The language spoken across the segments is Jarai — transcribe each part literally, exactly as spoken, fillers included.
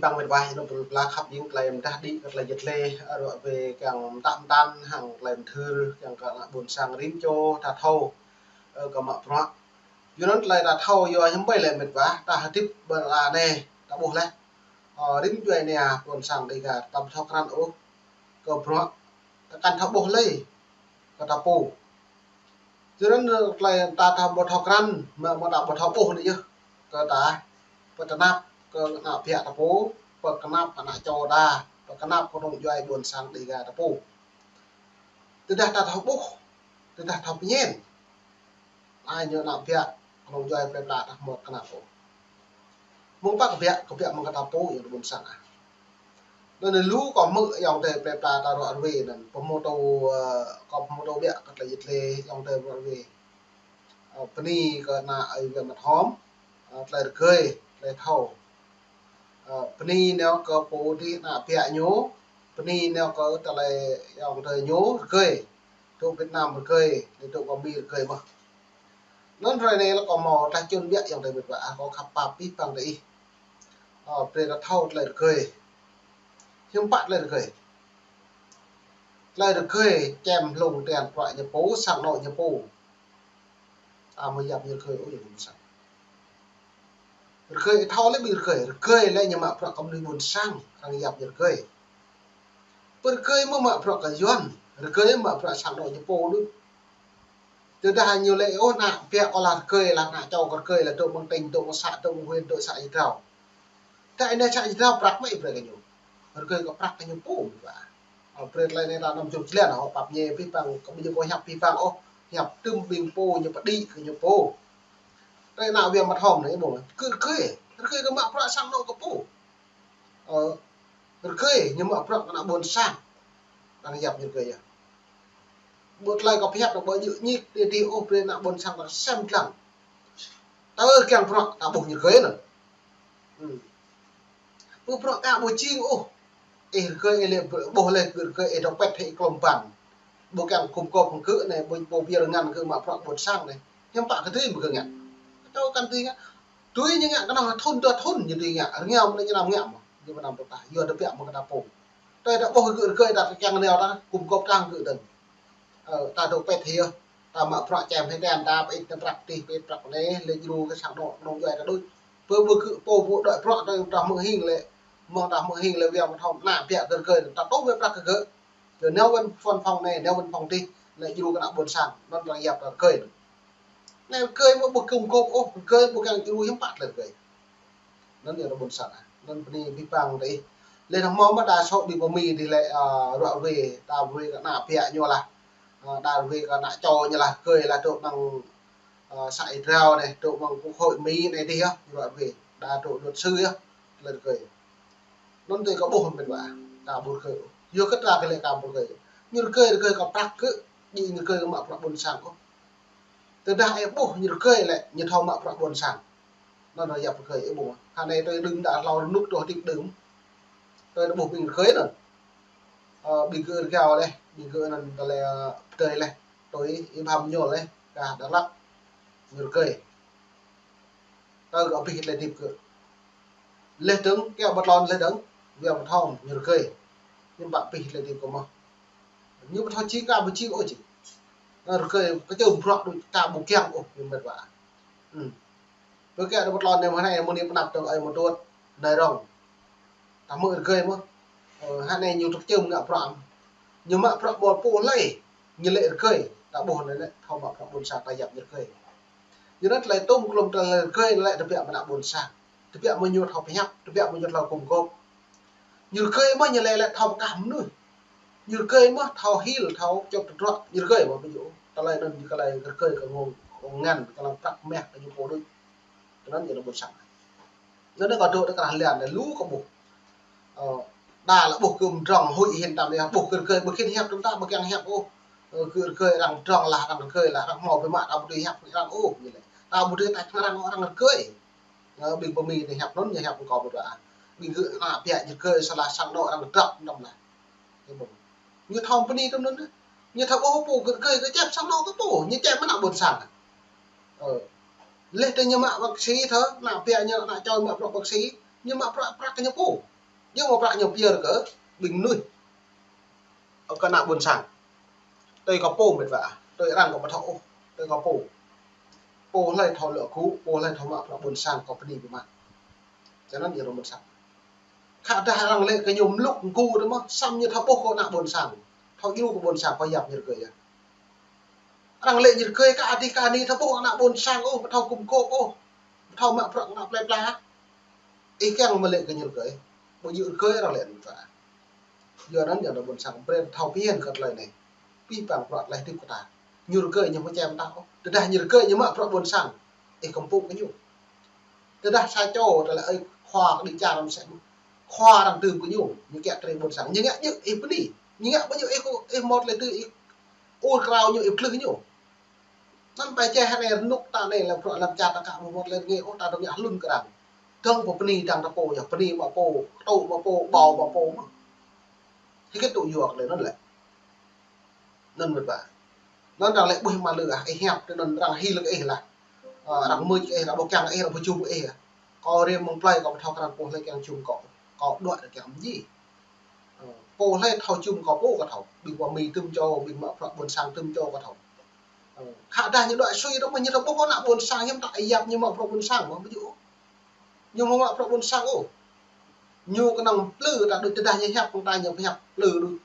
Păng mĕt wa, ih nŏ pơlŭ pla khăp ƀing tơlơi mơdah đĭ kơ tơlơi jĕt lĕ, ơ, ră ruai kiăng mơtă mơtăn hăng tơlơi mơthưr kiăng kơ ană ƀôn sang rĭm čô ta thâo, ơ, kơ mă bruă. Yua anŭn tơlơi ta thâo yua hiư̆m ƀai lĕ mĕt wa, ta hơdip ƀơi anai, ta ƀuh lĕ. Ơ, rĭm djuai ania ƀôn sang Dega ta ƀu thâo krăn ôh kơ bruă, ta kăn thâo ƀuh lơi kơ ta pô. Yua anŭn tơlơi ta thâo ƀu thâo krăn, mă, mă ta ƀu thâo ƀuh anai yơh. Kơ ta pơtơnap kơ ană ƀiă ta pô, pơtơnap ană čô ta, pơtơnap kơnung djuai ƀôn sang Dega ta pô. Tơdah ta thâo ƀuh, tơdah thâo pơñen, ai ñu ană ƀiă kơnung djuai plơi pla ta hmâo tơnap ôh. Mơ̆ng pă kơ ƀiă, kơ ƀiă mơ̆ng kơ ta pô yơh ƀôn sang ah. Anŭn lu kơ mơ̆ ayŏng adơi plơi pla ta ră ruai anŭn, pơhmutu, ơ, kơ pơhmutu ƀiă kơ tơlơi jĕt lĕ ayŏng adơi ră ruai. Ơ, bơni kơ ană ơi Wia Mơthom, ơ, tơlơi rơgơi, tơlơi thâo. Ơ, bơni nao kơ pô dih ană ƀiă ñu, bơni nao kơ tơlơi ayŏng adơi ñu rơgơi. Dŏ Việt Nam rơgơi, lĕ dŏ kơ Mi rơgơi mơ̆n. Anŭn ră anai lĕ kâo hmâo tah čun ƀiă ayŏng adơi mĕt wa, kâo khăp pap pih păng tơ ih. Ơ, brơi ta thâo tơlơi rơgơi. Hiư̆m pă tơlơi rơgơi. Tơlơi rơgơi, čem hlung tian prăk ñu pô, sang anŏ ñu pô. Ta mơ̆ yap ñu rơgơi ôh, yua ƀôn sang. Rơgơi thâo lĕ ƀing rơgơi, rơgơi lĕ ñu mă prăk kơ mơnuih ƀôn sang, arăng yap ñu rơgơi. Pơ rơgơi mơ̆ mă prăk kơ Yuan, rơgơi mă prăk sang anŏ ñu pô đôč. Tơdah ñu lĕ ôh ană ƀiă kâo lah rơgơi, lah ană čô kâo rơgơi, lah dŏ mơ̆ng tỉnh, dŏ mơ̆ng xã, dŏ mơ̆ng huyện, dŏ xã Ia Drao. Tơ anai xã Ia Drao prăk mơ̆ ih brơi kơ ñu. Rơgơi kâo prăk kơ ñu pô mơ̆n ƀă. Ơ, brơi tơlơi anai ta anăm čung člen, hŏ pap ñe pih păng, kơ ƀing ñu kâo hiăp pih păng ôh, hiăp tơm ƀing pô ñu pơđĭ kơ ñu pô. Tơ ană Wia Mơthom anai ƀuh, kơ rơgơi, rơgơi kơ mă prăk sang anŏ kơ pô. Ơ, rơgơi ñu mă prăk ană ƀôn sang. Arăng yap ñu rơgơi yơh. Ƀu tơlơi kâo pơhiăp anŭn ƀu djơ̆ ñik tơ dih ôh, brơi ană ƀôn sang ta sem lăng. Tơ kiăng prăk ta ƀuh ñu rơgơi anŭn. Hmm. Ƀu prăk ta ƀu jing ôh. Ih rơgơi ih lĕ ƀuh lĕ rơgơi ih dŏ pĕt hĭ klŏm ban. Ƀu kiăng gum gôp hăng gơ̆ anai, ƀu, ƀu pia ngăn gơ̆ mă prăk ƀôn sang anai. Hiư̆m pă kơ tui mơ̆ gơ̆ ngă. Kâo kăn tui ngă. Tui ñu ngă kơnơ̆ng thŭn dua thŭn ñu tui ngă. Rơngiao mơ̆n ñu anăm ngă mơ̆n. Ñu anăm pơtah. Yua tơbiă mơ̆ng kơ ta pô. Tơdah ƀuh gơ̆ rơgơi ta kiăng nao ta gum gôp tang gơ̆ dơ̆ng. Ơ, ta dŏ pĕt hĭ yơh. Ta mă prăk čem hĭ ten ta pơit ta prăk tih pơit prăk anai, lĕ djru kơ sang anŏ kơnung djuai ta đôč. Pơ ƀu gơ̆ pô ƀu đuaĭ prăk ta, ta hmư̆ hing lĕ. Mơ̆ng ta hmư̆ hing lĕ Wia Mơthom ană ƀiă kơ rơgơi ta tŏ wĕ prăk kơ gơ̆. Tơ nao ƀơi văn phòng anai, nao văn phòng dih, lĕ djru kơ ană ƀôn sang, anŭn arăng yap ta rơgơi. Anai rơgơi mơ̆ ƀu gum gôp ôh, rơgơi ƀu kiăng djru hiư̆m pă tơlơi rơgơi. Anŭn yơh ană ƀôn sang ah. Anŭn bơni pih păng tơ ih. Lĕ anŭn hmâo mơ̆ đa số ƀing pơ Mi dih lĕ, ơ, ră ruai, ta ruai kơ ană ƀiă ñu lah. Ơ, đa ruai kơ ană čô ñu lah, rơgơi lah dŏ mơ̆ng, ơ, xã Ia Drao anai, dŏ mơ̆ng quốc hội Mi anai dih yơh, ră ruai. Đa dŏ luật sư yơh, tơlơi rơgơi. Anŭn tui kâo ƀuh mĕt wa, ta ƀu rơgơi. Yua kơ ta kơ lĕ ta ƀu rơgơi. Ñu rơgơi, rơgơi kơ prăk gơ̆, djơ̆ ñu rơgơi kơ mă prăk ƀôn sang ôh. Tơdah ih ƀuh ñu rơgơi lĕ, ñu thâo mă prăk ƀôn sang. Anŭn arăng yap rơgơi ih ƀuh. Hă anai tui đưm đă hlâo rơnŭk tŏ hơdip đưm. Tui ih ƀuh ƀing rơgơi anŭn. Ơ, ƀing gơ̆ rơgao lĕ, ƀing gơ̆ anŭn tơlơi, ơ, pơdơi lĕ. Tui ih bhăm ñu lĕ, kah Dak Lak. Ñu rơgơi. Tơ gơ̆ abih tơlơi hơdip gơ̆. Leh dơ̆ng, kiăng ƀu tlôn leh dơ̆ng, Wia Mơthom, ñu rơgơi. Ñu ƀă abih tơlơi hơdip gơ̆ mơ̆n. Ñu ƀu thâo jing ka ƀu jing ôh jing. Anŭn rơgơi kơčơm bruă đôč ta ƀu kiăng ôh, ñu mĕt wa. Hmm. Pơ kiăng ƀu tlôn anai mơ̆ng anai, mơ̆ng anai pơnăp tơ̆ng ai mơ̆ng tuăt, anai rŏng. Ta hmư̆ rơgơi mơ̆n. Ơ, hă anai ñu tơčơm ngă bruă. Ñu mă bruă ƀôl pô lơi. Ñu lĕ rơgơi. Ta ƀuh anai lĕ, thâo mă bruă ƀôn sang ta yap ñu rơgơi. Yua anŭn tơlơi tŭm klŏm tơlơi rơgơi lĕ tơbiă mơ̆ng ană ƀôn sang. Tơbiă mơ̆ng ñu thâo pơhiăp, tơbiă mơ̆ng ñu thâo gum gôp. Ñu rơgơi mơ̆n ñu lĕ lĕ thâo pơkah mơnuih. Ñu rơgơi mơ̆n thâo hil, thâo čŏp tơdruă. Ñu rơgơi mơ̆n ƀu djơ̆. Tơlơi anŭn ñu tơlơi rơgơi kơ ngŏng, ngŏng ngăn, kơ lăng prăk meh kơ ñu pô đôč. Tơlơi anŭn ñu ană ƀôn sang. Anŭn anai kâo dŏ tơ krah Lian anai lu kâo ƀuh. Ơ, đa lĕ ƀuh gơ̆ mơdrŏng huĭ hin tam anai, ƀuh gơ̆ rơgơi, ƀu khĭn hiăp tơm ta, ƀu kiăng hiăp ôh. Ơ, gơ̆ rơgơi arăng mơdrŏng lah, arăng rơgơi lah, arăng hmâo biă mă, ta ƀu dưi hiăp arăng ôh, ñu lĕ. Ta ƀu dưi tač hăng arăng, arăng rơgơi. Ơ, ƀing pơ Mi anai hiăp anŭn, ñu hiăp kâo ƀu dua. Ƀing gơ̆ ană ƀiă ñu rơgơi, sa lah sang anŏ arăng drăp tơm lah. Ñu thâo pơ anai tơm anŭn. Ñu thâo ƀuh pô gơ̆ rơgơi kơ čem sang anŏ kơ pô, ñu čem mơ̆ng ană ƀôn sang. Ơ. Leh tơ ñu mă bác sĩ thơ, ană ƀiă ñu ană čô mă bruă bác sĩ, ñu mă bruă prăk kơ ñu pô. Ñu mă prăk ñu pơyơr kơ ƀing mơnuih, kơ ană ƀôn sang. Tui kơ pô mĕt wa, tui arăng kơ ƀu thâo ôh, tui kơ pô. Pô hlơi thâo lŏ gŭ, pô hlơi thâo mă prăk ƀôn sang kơ bơni biă mă. Čơnăn yơh rŏng ƀôn sang. Khă dah arăng lĕ kơ ñu mlŭk mgu tơ mơ̆, samơ̆ ñu thâo ƀuh kơ ană ƀôn sang. Thâo djru kơ ƀôn sang, pơhiăp ñu rơgơi yơh. Arăng lĕ ñu rơgơi kơ adih kơ anih thâo ƀuh ană ƀôn sang ôh, ƀu thâo gum gôp ôh, ƀu thâo mă prăk ană plơi pla. Ih kiăng mă lĕ kơ ñu rơgơi. Ƀu djơ̆ rơgơi arăng lĕ ñu ta. Yua anŭn yơh ană ƀôn sang brơi thâo phiăn kơ tơlơi anai. Pih pang prăk tơlơi hơdip kơ ta. Ñu rơgơi ñu mă čem ta ôh. Tơdah ñu rơgơi ñu mă prăk ƀôn sang, ih kơmpŭ kơ ñu. Tơdah sa čô tơlơi ơi khua kơ đi čar ram sĕ mơ̆. Khua arăng tơm kơ ñu, ñu kiăng trĕ ƀôn sang. Ñu ngă djơ̆ ih bơni. Ñu ngă ƀu djơ̆ ih kơ, ih mơ̆ tơlơi tui ih ur krao ñu, ih pơklưh ñu. Anŭn ƀai čeh anai rơnŭk ta anai lĕ prăk lăm čar ta kă mơ̆ mơ̆ tơlơi ngă ôh, ta dŏ ngă hlŭn kơ arăng. Dơ̆ng pơ bơni dang ta pô yơh, bơni mă pô, tŭ mă pô, ƀâo mă pô mơ̆. Hơget tŭ yua kơ lĕ anŭn lĕ. Anŭn mĕt wa. Anŭn arăng lĕ ƀuh mă lơ ah, ih hiăp tui anŭn arăng hil kơ ih lah. Ơ, arăng mưč kơ ih, arăng ƀu kiăng kơ ih, arăng ƀu jum kơ ih ah. Kâo rĭm mơ̆ng plơi kâo ƀu thâo krăn pô hlơi kiăng jum kâo. Kâo đuaĭ kơ kiăng mơji. Ơ, pô hlơi thâo jum kâo pô kâo thâo. Ƀing pơ Mi tơm čô, ƀing mă prăk ƀôn sang tơm čô kâo thâo. Ơ, khă dah ñu đuaĭ sui dŏ mơ̆ ñu thâo ƀuh kơ ană ƀôn sang hiư̆m ta ih yap ñu mă prăk ƀôn sang mơ̆ ƀu djơ̆ ôh. Ñu mơ̆ mă prăk ƀôn sang ôh. Ñu kơnơ̆ng plư ta đôč tơdah ñu hiăp kơ ta ñu pơhiăp plư đôč.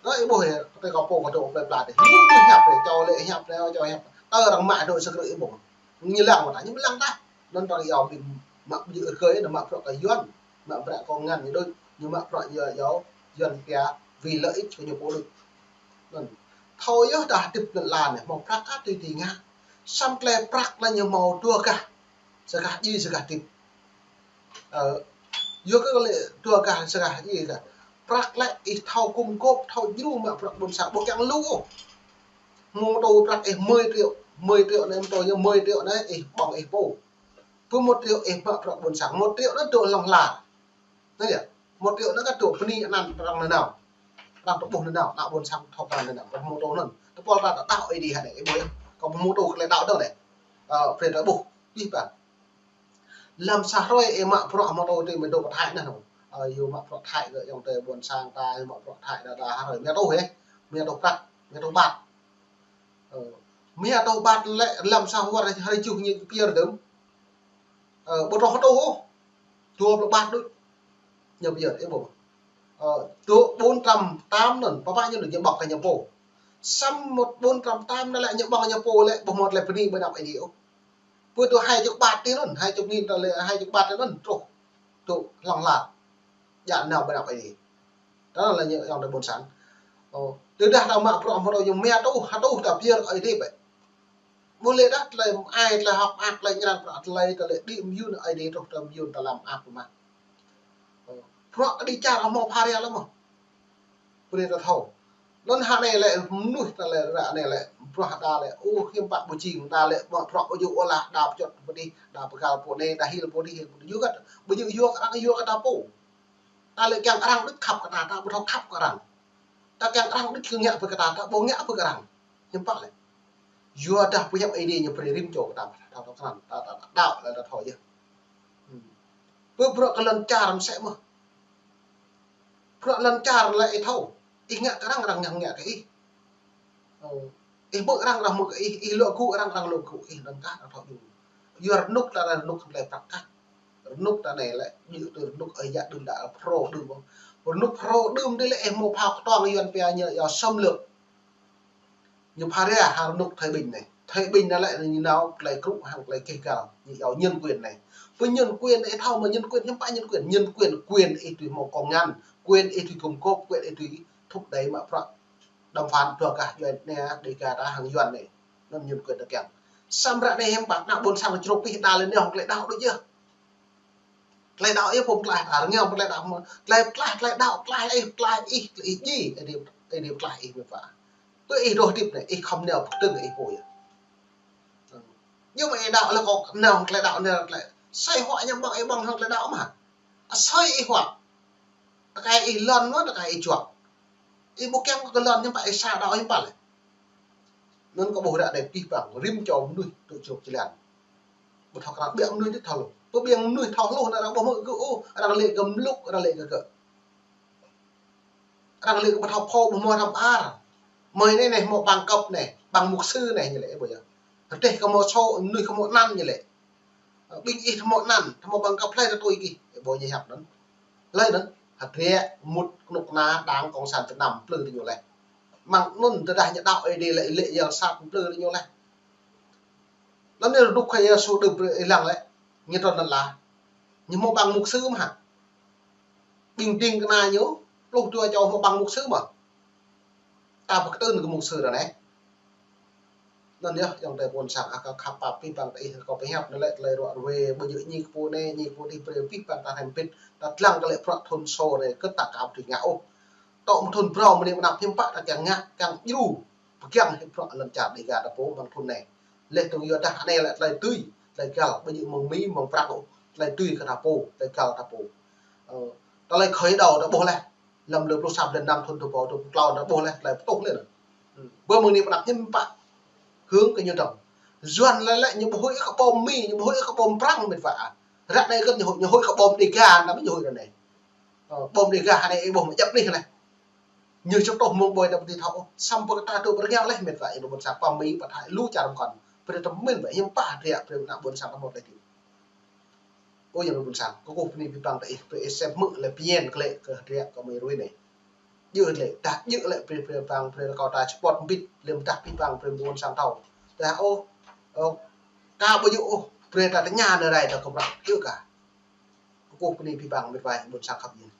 Anai ih ƀuh yơh, tui kơ pô kơ dŏ plơi pla tih. Ñu hiăp tih, čô lĕ hiăp tih, čô hiăp. Tơ arăng mă dŏ sơkrư̆ ih ƀuh. Ñu lăng mơ̆ ta, ñu lăng tah. Anŭn arăng yua ƀing mă ƀu djơ̆ rơgơi, ñu mă prăk kơ Yuan. Mă prăk kơ ngăn ñu đôč. Ñu mă prăk yua, yua Yuan pia vì lợi ích kơ ñu pô đôč. Anŭn. Thâo yơh dah hơdip lŏn ala anai, hmâo prăk kah tui tui ngă. Samơ̆ tơlơi prăk anŭn ñu hmâo dua gah. Sa gah djai, sa gah hơdip. Ơ, yua kơ lĕ dua gah, sa gah djai gah. Prăk lĕ ih thâo gum gôp, thâo djru mă prăk ƀôn sang ƀu kiăng lu ôh. Mơ̆ tŭ prăk ih mười triệu, mười triệu anai, mơ̆ tŭ ñu mười triệu anai, ih ƀơ̆ng ih pô. Pơ một triệu ih mă prăk ƀôn sang, một triệu anŭn dŏ hlŏng lar. Anai yơh, một triệu anŭn kah dŏ bơni anăn arăng nanao. Arăng tơƀuh nanao, ană ƀôn sang thâo krăn nanao. Kâo pơhmutu anŭn. Tơpul ta ta đaŏ ih dih hă anai, ih ƀuh yơh. Kâo pơhmutu kơ tơlơi đaŏ dơ̆ng anai. Ơ, brơi ta ƀuh, pih pang. Lăm sa hrơi ih mă prăk hmâo tŭ tui mơ̆ dŏ pơ Thái anai. Ơ, yua mă prăk Thái kơ ayŏng adơi ƀôn sang ta, yua mă prăk Thái đa đa hrơi. Mia tŭ hĕ, mia tŭ prăk, mia tŭ bat. Ơ, mia tŭ bat lĕ lăm sa hrơi, hrơi tơjuh ñu pơyơr dơ̆ng. Ơ, ƀu rŏh tŭ ôh. Dua pluh bat đôč. Ñu pơyơr, ih ƀuh. Ơ, dŏ bốn trăm tám anŭn, pơpă ñu đôč ñu ƀơ̆ng kơ ñu pô. Samơ̆ bốn trăm tám anŭn lĕ ñu ƀơ̆ng ñu pô lĕ, ƀu hmâo tơlơi bơni ƀơi anăp Ơi Adai ôh. Pơ dŏ hai chục bat tih anŭn, hai chục nghìn tơlơi, hai chục bat tih anŭn, truh. Dŏ hlŏng lar. Djă nao ƀơi anăp Ơi Adai. Tơdah lĕ ñu ayŏng adơi ƀôn sang. Ơ, tơdah ta mă prăk hmâo tŭ ñu mia tŭ, ha tŭ ta pơyơr Ơi Adai bĕ. Ƀu lĕ dah tơlơi ai, tơlơi hơ̆k mơak, tơlơi ñrăn prăk, tơlơi, tơlơi đĭ mơyŭn Ơi Adai truh tơlơi mơyŭn ta lăm ăp mơ̆. Ơ, prăk kơ đi čar hmâo phara lăm mơ̆. Brơi ta thâo. Anŭn hă anai lĕ mơnuih ta lĕ ră anai lĕ, bruă ta lĕ, ơ, hiư̆m pă ƀu jing ta lĕ, mă prăk ƀu djơ̆ ôh lah, đa pơčŏt pơ dih, đa pơgal pô anai, đa hil pô dih, hil pô dih. Yua kơ, ƀu djơ̆ yua kơ arăng, yua kơ ta pô. Ta lĕ kiăng arăng đôč khăp kơ ta, ta ƀu thâo khăp kơ arăng. Ta kiăng arăng đôč kơ ngă pơ kơ ta, ta ƀu ngă pơ kơ arăng. Hiư̆m pă lĕ. Yua dah pơhiăp Ơi Adai ñu brơi rĭm čô kơ ta, thâo thâo krăn, ta, ta, ta đaŏ lĕ ta thâo yơh. Hmm. Pơ bruă kơ lŏn čar mơsĕ mơ̆. Bruă lŏn čar lĕ ih thâo. Ih ngă kơ arăng, arăng ngă kơ ih. Ơ, ih hmư̆ arăng, arăng hmư̆ kơ ih, ih lŏ gŭ arăng, arăng lŏ gŭ ih, anŭn kah arăng thâo djru. Yua rơnŭk ta anai rơnŭk tơlơi prăk kah. Rơnŭk ta anai lĕ, djơ̆ tui rơnŭk ơi yă đưm đă, Phrô đưm ƀơ̆ng. Rơnŭk Phrô đưm dih lĕ, ih hmâo phao kơtuang Yuan pia ñu, yua xâm lược. Ñu phara hăng rơnŭk Thái Bình anai. Thái Bình anai lĕ ñu nao tơlơi krŭ hăng tơlơi keh gal. Ñu yua nhân quyền anai. Pơ nhân quyền anai, ih thâo mơ̆ nhân quyền, hiư̆m pă nhân quyền. Nhân quyền, quyền ih tui hmâo công an, quyền ih tui gum gôp, quyền ih tui thúc đẩy mă prăk. Đàm phán dua gah Yuan anai, Đêga ta hăng Yuan anai. Anŭn nhân quyền ta kiăng. Samơ̆ ră anai hiư̆m pă, ană ƀôn sang čruk pih đa lĕ ñu hăng tơlơi đaŏ đôč yơh. Tơlơi đaŏ yơh pô pơklaih ta, rơngiao pơklaih đaŏ mơ̆. Tơlơi pơklaih, tơlơi đaŏ, pơklaih ih, pơklaih ih, tơlơi ih djai, Ơi Adai, Ơi Adai pơklaih ih mơ̆ pă. Tơ ih dŏ hơdip anai, ih khŏm nao pơkơdơ̆ng ih pô yơh. Ñu mă ih đaŏ lĕ kâo nao hăng tơlơi đaŏ anai tơlơi. Asơi huă ñu ƀơ̆ng, ih ƀơ̆ng hăng tơlơi đaŏ mơ̆. Asơi ih huă. Tơkai ih lŏn mơ̆, tơkai ih juă. Ih ƀu kiăng kơ lŏn ñu pă ih sa đaŏ hiư̆m pă lĕ. Anŭn kâo ƀuh ră anai pih pang, rĭm čô mơnuih tŭ čruk čơlan. Ƀu thâo krăn ƀiă mơnuih đôč thâo lu. Kơ ƀing mơnuih thâo hluh anŭn arăng ƀu hmư̆ gơ̆ ôh, arăng lĕ gơ̆ mlŭk, arăng lĕ gơ̆ gơ̆. Arăng lĕ gơ̆ ƀu thâo phô ƀu hmâo hrăm ar. Mơi anai anai hmâo bằng cấp anai, bằng mục sư anai ñu lĕ, ơ ƀuh yơh. Hơdeh kơ hmâo sô, mơnuih kơ hmâo anăn ñu lĕ. Ƀing ih hmâo anăn, hmâo bằng cấp hlơi ta tui gih, ơ ƀuh ñu hiăp anŭn. Hlơi anŭn, hơdră mŭt kơnuk kơna Đảng Cộng sản Việt Nam plư tơ ñu laih. Mơ̆ng anŭn tơdah ñu đaŏ Ơi Adai lĕ, lĕ yang sat plư tơ ñu laih. Anŭn ñu rơnŭk Khua Yêsu đưm brơi ih lăng lĕ, ñu trŭn lăn ala. Ñu hmâo bằng mục sư mơ̆ hă? Ƀing ding kơna ñu, pluh dua čô hmâo bằng mục sư mơ̆? Ta pơkơtưn kơ mục sư ră anai. Anŭn yơh, ayŏng adơi ƀuôn sang, ah, kâo khăp pap abih bang tơ ih, kâo pơhiăp anai lĕ tơlơi ruă ruê, ƀu djơ̆ ñi kơ pô anai, ñi kơ pô adih, brơi abih bang ta hrăm hơbĭt, ta dlăng kơ lĕ bruă thun sô anai, kơ ta kâo dưi ngă ôh. Tŏ mơ̆ng thun phrâo mơ̆ng anai mơ̆ng anăp hiư̆m pă ta kiăng ngă, kiăng djru, pơgang hĭ bruă lŏn čar Dêga ta pô mơ̆ng thun anai. Laih dơ̆ng yua dah anai lĕ tơlơi tui, tơlơi găl, ƀu djơ̆ mơ̆ng Mi, mơ̆ng Prăng ôh, tơlơi tui kơ ta pô, tơlơi găl ta pô. Ơ, tơlơi khơi đầu ta ƀuh laih. Lăm lơ pluh sa blan năm thun dua rơbâo dua pluh klâo anŭn ƀuh laih, tơlơi pơtŭh laih anŭn. Hmm. Ƀơi mơ̆ng anai pơ anăp hiư̆m pă hương kơ ñu dơ̆ng. Yuan lĕ lĕ ñu ƀu huĭ kơ ƀôm Mi, ñu ƀu huĭ kơ ƀôm Prăng mĕt wa. Ră anai kơ ñu huĭ, ñu huĭ kơ ƀôm Dêga, anăm ñu huĭ ră anai. Ơ, ƀôm Dêga anai ih ƀuh mă djăp anih laih. Ñu čŏk tŏh mơ̆ng ƀơi ta ƀu thâo ôh. Samơ̆ pơ ta tŭ pơ rơngiao laih mĕt wa, ih ƀuôn sang pơmĭn pơthâo lu čar mơkŏn. Brơi tơmĭn wa, hiư̆m pă hơdră brơi ană ƀuôn sang ta hmâo tơlơi djru. Ơ ayŏng adơi ƀuôn sang, kâo kơkuh bơni abih bang tơ ih, brơi ih sem hmư̆ lĕ phiăn klĕ kơ hơdră kơ mơi ruai anai. Djơ̆ lĕ, dah djơ̆ lĕ brơi, brơi abih bang, brơi rơkâo ta support hơbĭt, lĕ dah abih bang brơi ƀuôn sang thâo. Dah ôh, ôh, kâo ƀu djơ̆ ôh, brơi ta tơña anai rai ta kơ bruă djơ̆ kâo. Kâo kơkuh bơni abih bang mĕt wa ƀuôn sang khăp yơh.